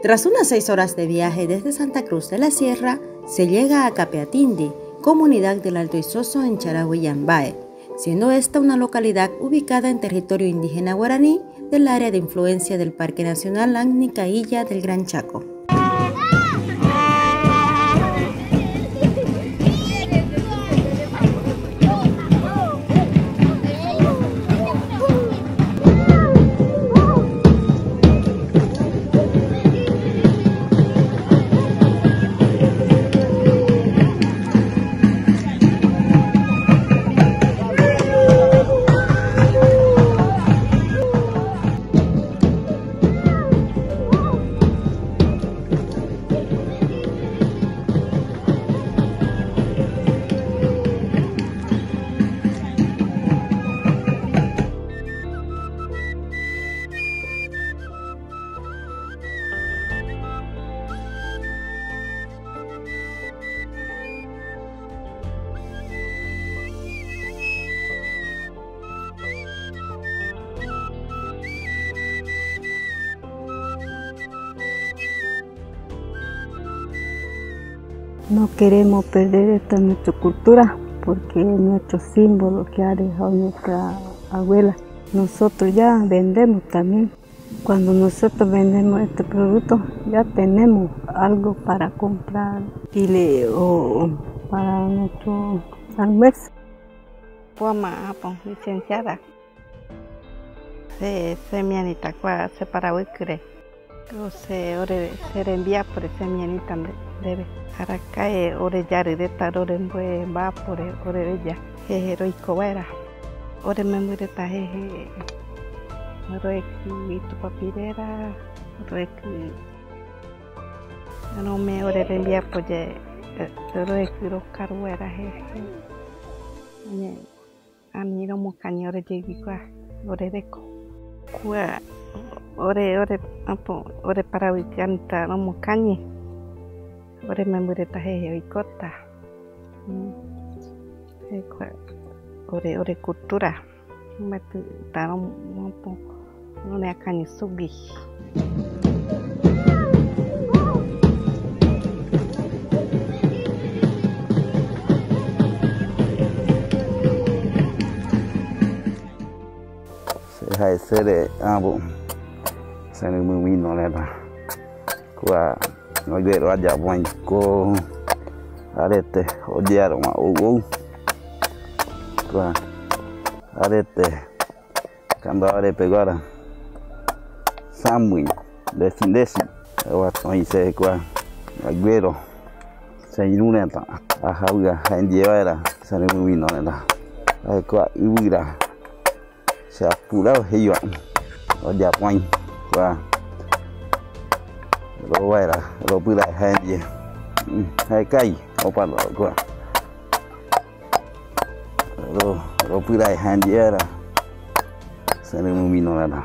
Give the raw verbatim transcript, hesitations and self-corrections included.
Tras unas seis horas de viaje desde Santa Cruz de la Sierra, se llega a Capeatindi, comunidad del Alto Isoso en Charagüí, Yambae, siendo esta una localidad ubicada en territorio indígena guaraní del área de influencia del Parque Nacional Ancailla del Gran Chaco. No queremos perder esta nuestra cultura, porque es nuestro símbolo que ha dejado nuestra abuela. Nosotros ya vendemos también. Cuando nosotros vendemos este producto, ya tenemos algo para comprar chile o para nuestro almuerzo. Kua ma, apo, licenciada. Se, semiarita kua separawikire. O se, ore, se rembiapore semiarita nde-, ndeve. Arakae ore yari reta rore mbue mbapore ore reya. Jeje roiko vaera. Ore membi reta jeje roeki itupapirera, roeki rome ore rembiapo yae, roeki rokaru vaera jeje. Ani romokañi ore yegui kua, ore reko. Kua ore, ore, apo, ore parawiki anita romokañi. Ore membi reta jeje oikota. Mm. Jae kua ore, ore cultura. Mbaetita romo, apo, romokañi sugui. Se jae sere, apo, seremimino reta. Kua aguero ayapo ai ko arete oyearo ma ou ou. Kua arete kandavare peguara, samui, ndesi ndesi, ovato oï se kua aguero, se irureta, ajavia jaendie vaera, seremimino reta. Jae kua ivira, se apurao jeiva, oyapo oï kua, ro vaera, ropirae jaendie. Mm, jae kavi, opa kua. Ro, ropirae jaendie vaera, seremimino reta.